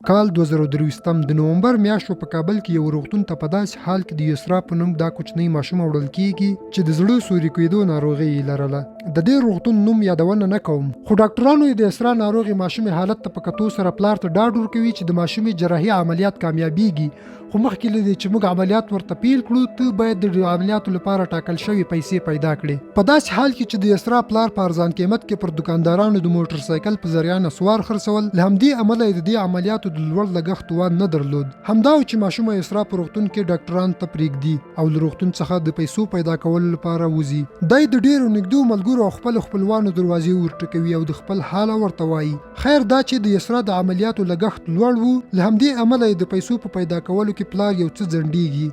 کال 2023 د نومبر میاشت وه، په کابل کې یوه روغتون ته په داسې حال کې د یسرا په نوم دا کوچنۍ ماشومه وړل کیږي چې د زړه سوري کېدو ناروغي یې لرله. د دې روغتون نوم یادونه نه کوم، خو ډاکټرانو یې د یسرا ناروغې ماشومې حالت ته په کتو سره پلار ته ډاډ ورکوي چې د ماشومې جراحي عملیات کامیابیږي، خو مخکې له دې چې موږ عملیات ورته پیل کړو، ته باید د عملیاتو لپاره ټاکل شوې پیسې پیدا کړې. په داسې حال کې چې د یسرا پلار په ارزان قیمت کې پر دوکاندارانو د موټر سایکل په ذریعه نسوار خرڅول، له همدې امله یې د دې عملیاتو د لوړ لګښت توان نه درلود. همدا و چې ماشومه یسرا په روغتون کې ډاکټرانو ته پرېږدي او له روغتون څخه د پیسو پیدا کولو لپاره وځي. دی د ډېرو نږدو ملګرو او خپلو خپلوانو دروازې ورټکوي او د خپل حاله ورته وايي. خیر دا چې د یسرا د عملیاتو لګښت لوړ و، له همدې امله یې د پیسو په پیدا کولو کې پلار یو څه ځنډېږي.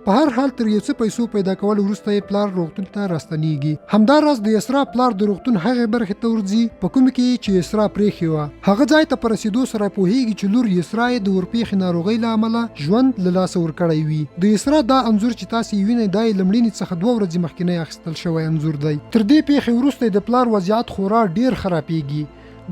په هر حال تر یو څه پیسو پیدا کولو وروسته یې پلار روغتون ته راستنېږي. همدا راز د یسرا پلار د روغتون هغې برخې ته ورځي په کومې کې یې چې یسرا پرېښې وه. هغه ځای ته په رسېدو سره پوهېږي چې لور یسرا یې د ورپېښې ناروغۍ له امله ژوند له لاسه ورکړی وي. د یسرا دا انځور چې تاسې یې وینئ دا یې له مړینې څخه دوه ورځې مخکنی اخیستل شوی انځور دی. تر دې پېښې وروسته یې د پلار وضعیت خورا ډېر خرابېږي.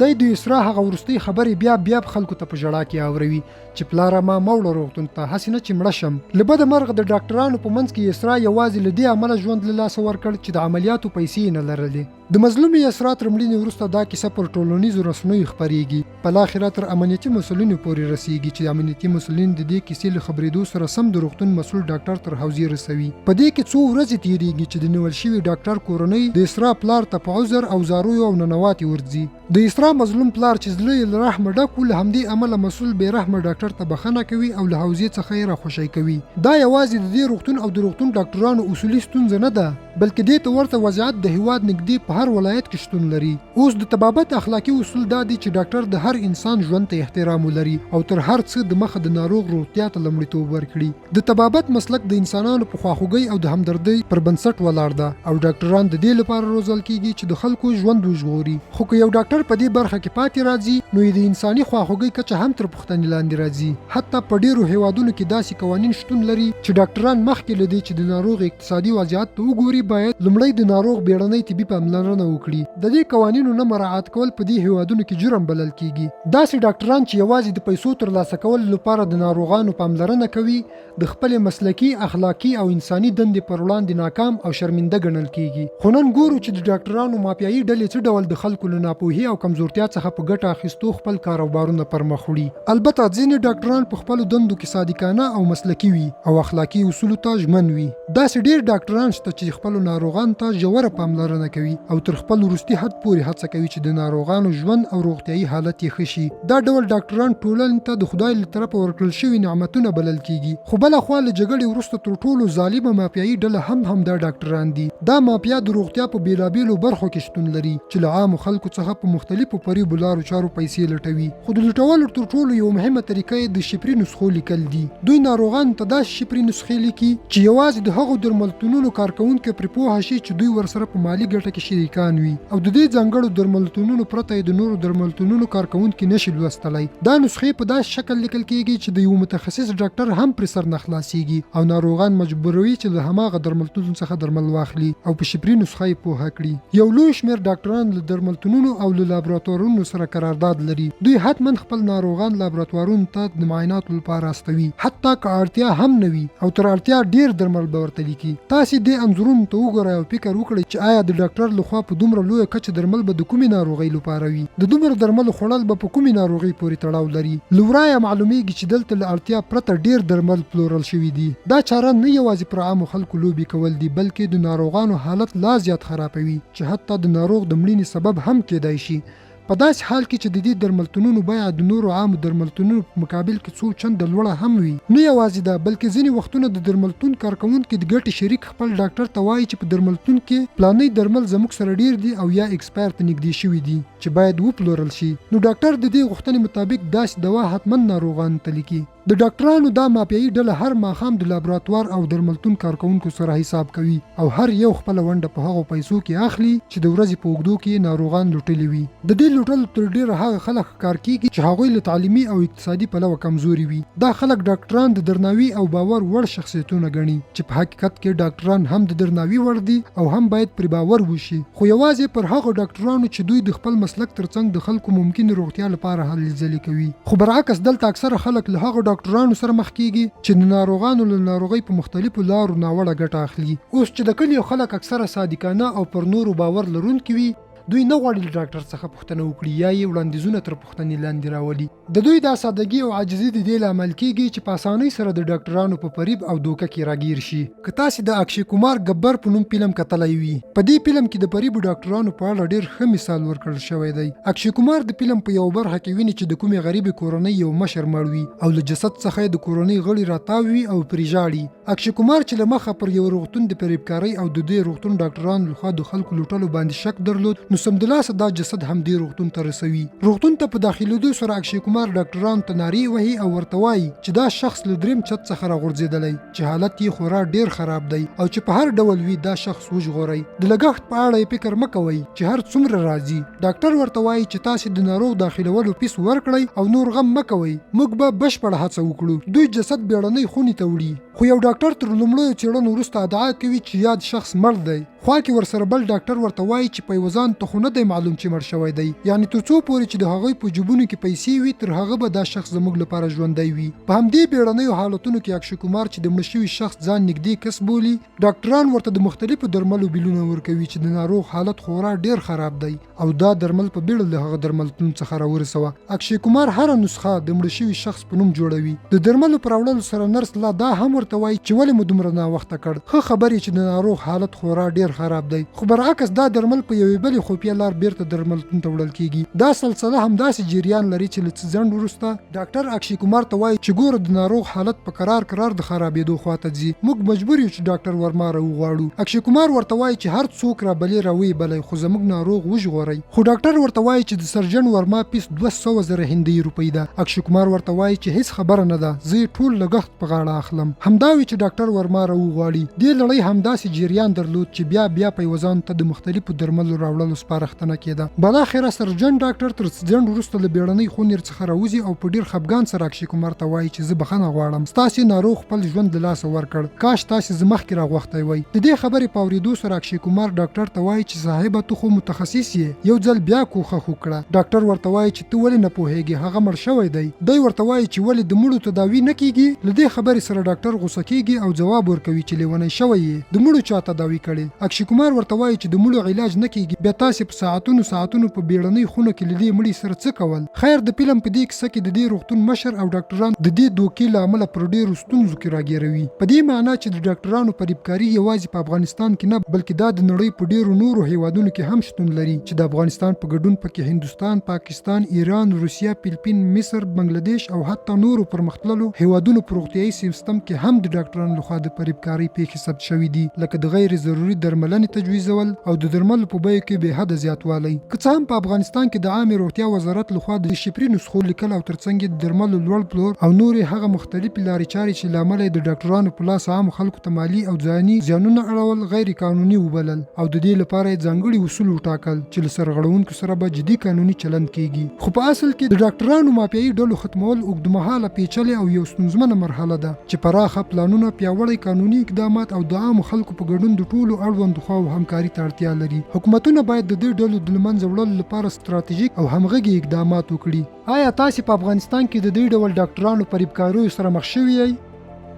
دی د یسرا هغه وروستۍ خبرې بیا بیا خلکو ته په ژړا کې اوروي چې پلاره ما مه وړه روغتون ته، هسې نه چې مړه شم. له بده مرغه د ډاکټرانو په منځ کې یسرا یوازې له دې امله ژوند له لاسه ورکړ چې د عملیاتو پیسې یې نه لرلې. د مظلومې یسرا تر مړینې وروسته دا کیسه پر ټولنیزو رسنیو خپرېږي، بالاخره تر امنیتي مسؤلینو پورې رسېږي چې امنیتي مسؤلین د دې کیسې له خبرېدو سره سم د روغتون مسؤل ډاکټر تر حوزې رسوي. په دې کې څو ورځې تېرېږي چې د نیول شوي ډاکټر کورنۍ د اسرا پلار ته په عذر او زاریو او ننواتې ورځي. د اسرا مظلوم پلار چې زړه یې له رحمه ډک و، له همدې امله مسؤل بې رحمه ډاکټر ته بخښنه کوي او له حوزې څخه یې راخوشی کوي. دا یوازې د دې روغتون او د روغتون ډاکټرانو اصولي ستونزه نه ده، بلکې دې ته ورته وضعیت د هېواد نږدې په هر ولایت کې شتون لري. اوس د طبابت اخلاقي اصول دا دي چې ډاکټر د هر انسان ژوند ته احترام ولري او تر هر څه د مخه د ناروغ روغتیا ته لومړیتوب ورکړي. د طبابت مسلک د انسانانو په خواخوږۍ او د همدردۍ پر بنسټ ولاړ ده او ډاکټران د دې لپاره روزل کېږي چې د خلکو ژوند وژغوري. خو که یو ډاکټر په دې برخه کې پاتې راځي، نو یې د انساني خواخوږۍ کچه هم تر پوښتنې لاندې راځي. حتی په ډېرو هېوادونو کې داسې قوانین شتون لري چې ډاکټران مخکې له دې چې د ناروغ اقتصادي وضعیت ته وګوري، باید لومړی د ناروغ بېړنۍ طبي پاملرنه وکړي. د دې قوانینو نه مراعات کول په دې هېوادونو کې جرم بلل کېږي. داسې ډاکټران چې یوازې د پیسو ترلاسه کولو لپاره د ناروغانو پاملرنه کوي، د خپلې مسلکي، اخلاقي او انساني دندې پر وړاندې ناکام او شرمنده ګڼل کېږي. خو نن ګورو چې د ډاکټرانو مافیايي ډلې څه ډول د خلکو له ناپوهي او کمزورتیا څخه په ګټه اخیستو خپل کاروبارونه پر مخ وړي. البته ځینې ډاکټران په خپلو دندو کې صادقانه او مسلکي وي او اخلاقي اصولو ته ژمن وي. داسې ډېر ډاکټران شته چې خپلو ناروغانو ته ژوره پاملرنه کوي او تر خپل وروستي حد پورې هڅه کوي چې د ناروغانو ژوند او روغتیايي حالت یې ښه شي. دا ډول ډاکټران ټولنې ته د خدای له طرفه ورکړل شوي نعمتونه بلل کېږي. خو بله خوا له جګړې وروسته تر ټولو ظالمه مافیايي ډله هم همدا ډاکټران دي. دا مافیا د روغتیا په بېلابېلو برخو کې شتون لري چې له عامو خلکو څخه په مختلفو فریبو لارو چارو پیسې لټوي. خو د لوټولو تر ټولو یوه مهمه طریقه یې د شفري نسخو لیکل دي. دوی ناروغانو ته داسې شفري نسخې لیکي چې یوازې د هغو درملتونونو کارکوونکي پرې پوه شي چې دوی ورسره په مالي ګټه کې شریکان وي او د دې ځانګړو درملتونونو پرته یې د نورو درملتونونو کارکوونکي نه شي لوستلی. دا نسخې په داسې شکل لیکل کېږي چې د یوه متخصص ډاکټر هم پرې سر نه خلاصېږي او ناروغان مجبوروي چې له هماغه درملتون څخه درمل واخلي او په شفري نسخه یې پوهه کړي. یو لوی شمېر ډاکټران له درملتونونو او له لابراتوارونو سره قرارداد لري. دوی حتماً خپل ناروغان لابراتوارونو ته د معایناتو لپاره استوي، حتی که اړتیا هم نه وي او تر اړتیا ډېر درمل به ورته لیکي. تاسې دې انځورونو ته وګورئ او فکر وکړئ چې ایا د ډاکټر له خوا په دومره لویه کچه درمل به د کومې ناروغۍ لپاره وي؟ د دومره درملو خوړل به په کومې ناروغۍ پورې تړاو لري؟ له ورایه معلومېږي چې دلته له اړتیا پرته ډېر درمل پلورل شوي دي. دا چاره نه یوازې پر عامو خلکو لوبې کول دي، بلکې د ناروغانو حالت لا زیات خرابوي چې حتی د ناروغ د مړینې سبب هم کېدای شي. په داسې حال کې چې د دې درملتونونو بیه د نورو عامو درملتونونو په مقابل کې څو چنده لوړه هم وي. نه یوازې دا، بلکې ځینې وختونه د درملتون کارکوونکي د ګټې شریک خپل ډاکټر ته وايي چې په درملتون کې پلانۍ درمل زموږ سره ډېر دي او یا ایکسپایر ته نږدې شوي دي چې باید وپلورل شي، نو ډاکټر د دې غوښتنې مطابق داسې دوا حتماً ناروغانو ته لیکي. د ډاکټرانو دا مافیایي ډله هر ماښام د لابراتوار او درملتون کارکوونکو سره حساب کوي او هر یو خپله ونډه په هغو پیسو کې اخلي چې د ورځې په اوږدو کې یې ناروغان لوټلي وي. د دې لوټلو تر ډېره هغه خلک ښکار کېږي چې هغوی له تعلیمي او اقتصادي پلوه کمزوري وي. دا خلک ډاکټران د درناوي او باور وړ شخصیتونه ګڼي چې په حقیقت کې ډاکټران هم د درناوي وړ دي او هم باید پرې باور وشي، خو یوازې پر هغو ډاکټرانو چې دوی د خپل مسلک تر څنګ د خلکو ممکنې روغتیا لپاره هلې ځلې کوي. خو برعکس دلته اکثره خلک له هغو ډاکټرانو سره مخ کېږي چې د ناروغانو له ناروغۍ په مختلفو لارو ناوړه ګټه اخلي. اوس چې د کلیو خلک اکثره صادقانه او پر نورو باور لرونکي وي، دوی نه غواړي له ډاکټر څخه پوښتنه وکړي یا یې وړاندیزونه تر پوښتنې لاندې راولي. د دوی دا سادګي او عاجزي د دې لامل کېږي چې په اسانۍ سره د ډاکټرانو په فریب او دوکه کې راګیر شي. که تاسې د اکشي کومار ګبر په نوم فلم کتلی وي، په دې فلم کې د فریبو ډاکټرانو په اړه ډېر ښه مثال ورکړل شوی دی. اکشي کومار د فلم په یوه برخه کې ویني چې د کومې غریبې کورنۍ یو مشر مړ وي او له جسد څخه یې د کورنۍ غړي راتاو وي او پرې ژاړي. اکشي کومار چې له مخه پر یوه روغتون د فریبکارۍ او د دې روغتون ډاکټرانو لخوا د خلکو لوټلو باندې شک درلود، نو سمدلاسه دا جسد همدې روغتون ته رسوي. روغتون ته په داخلېدو سره اکشي کومار ډاکټرانو ته نارې وهي او ورته وايي چې دا شخص له دریم چت څخه راغورځېدلی چې حالت یې خورا ډېر خراب دی او چې په هر ډول وي دا شخص وژغورئ. د لګښت په اړه یې فکر مه کوئ چې هر څومره راځي. ډاکټر ورته وايي چې تاسې د ناروغ داخلولو فیس ورکړئ او نور غم مه کوئ، موږ به بشپړه هڅه وکړو. دوی جسد بېړنۍ خونې ته وړي، خو یو ډاکټر تر لومړیو څېړنو وروسته ادعا کوي چې یاد شخص مړ دی. خوا کې ورسره بل ډاکټر ورته وايي چې پیوزان ته خو نه دی معلوم چې مړ شوی دی، یعنې تر څو پورې چې د هغوی په جیبونو کې پیسې وي تر هغه به دا شخص زموږ لپاره ژوندی وي. په همدې بېړنیو حالتونو کې اکشي کومار چې د مړ شوي شخص ځان نږدې کس بولي، ډاکټران ورته د مختلفو درملو بیلونه ورکوي چې د ناروغ حالت خورا ډیر خراب دی او دا درمل په بیړه له هغه درملتون څخه راورسوه. اکشي کومار هره نسخه د مړ شوي شخص په نوم جوړوي. د درملو په راوړلو سره نرس لا دا هم ورته وايي چې ولې مو دومره ناوخته کړ، ښه خبر یې چې د ناروغ حالت خورا ډیر خراب دی. خو برعکس دا درمل په یوې بلې خفیه لار بیرته درملتون ته وړل کیږي. دا سلسله همداسې جریان لري چې له څه ځنډ وروسته ډاکټر اکشي کومار ته وايي چې ګوره د ناروغ حالت په کرار کرار د خرابېدو خواته ځي، موږ مجبور یو چې ډاکټر ورما راوغواړو. اکشي کومار ورته وايي چې هر څوک رابلې راویې بلی خو زموږ ناروغ وژغورئ. خو ډاکټر ورته وايي چې د سرجن ورما فیس 200 زره هندۍ روپۍ ده. اکشي کومار ورته وايي چې هیڅ خبره نه ده، زه یې ټول لګښت په غاړه اخلم. همدا وي چې ډاکټر ورما راوغواړي. دې لړۍ همداسې جریان درلود چې بیا بیا پیوزانو ته د مختلفو درملو راوړلو سپارښتنه کېده. بالاخره سرجن ډاکټر تر څه ځنډ وروسته له بېړنۍ خونې څخه راوځي او په ډېر خپګان سره اکشي کومار ته وايي چې زه بخښنه غواړم، ستاسې ناروغ خپل ژوند له لاسه ورکړ، کاش تاسې زه مخکې راغوښتی وای. د دې خبرې په اورېدو سره اکشي کومار ډاکټر ته وايي چې صاحبه ته خو متخصص یې، یو ځل بیا کوښښ وکړه. ډاکټر ورته وايي چې ته ولې نه پوهېږې، هغه مړ شوی دی. دی ورته وايي چې ولې د مړو تداوي نه کېږي؟ له دې خبرې سره ډاکټر غوسه کېږي او ځواب ورکوي چې لېونی شوی یې، د مړو چا تداوي کړې؟ اکشي کومار ورته وايي چې د مړو علاج نه کېږي، بیا تاسې په ساعتونو ساعتونو په بېړنۍ خونه کې له دې مړي سره څه کول؟ خیر د فلم په دې کیسه کې د دې روغتون مشر او ډاکټران د دې دوکې له امله پر ډېرو ستونزو کې راګېروي. په دې معنا چې د ډاکټرانو فریبکاري یوازې په افغانستان کې نه بلکې دا د نړۍ په ډېرو نورو هېوادونو کې هم شتون لري چې د افغانستان په ګډون پکې هندوستان، پاکستان، ایران، روسیه، فلپین، مصر، بنګله دېش او حتی نورو پرمختللو هېوادونو په روغتیايي سیستم کې هم د ډاکټرانو لخوا د فریبکارۍ پېښې ثبت شوې دي لکه د غیر ضروري درملنې تجویزول او د درملو په بیو کې بې حده زیاتوالی. که څه هم په افغانستان کې د عامې روغتیا وزارت لخوا د شفري نسخو لیکل او ترڅنګ یې د درملو لوړ پلور او نورې هغه مختلفې لارې چارې چې له امله یې د ډاکټرانو په لاس عامو خلکو ته مالي او ځاني زیانونه اړول غیر قانوني وبلل او د دې لپاره یې ځانګړي اصول وټاکل چې له سرغړونکو سره به جدي قانوني چلند کېږي. خو په اصل کې د ډاکټرانو مافیایي ډلو ختمول اوږدمهاله، پېچلې او یو ستونزمنه مرحله ده چې پراخه پلانونه، پیاوړی قانوني اقدامات او د عامو خلکو په ګډون د ټولو اړوندو خواوو همکاري ته اړتیا لري. حکومتونه باید د دې ډلو د له منځه وړلو لپاره ستراتیژیک او همغږي اقدامات وکړي. آیا تاسې په افغانستان کې د دې ډول ډاکټرانو فریبکاریو سره مخ شوي یئ؟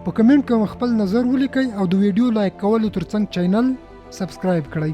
په کمنټ کې مو خپل نظر ولیکئ او د ویډیو لایک کولو ترڅنګ چینل سبسکرایب کړئ.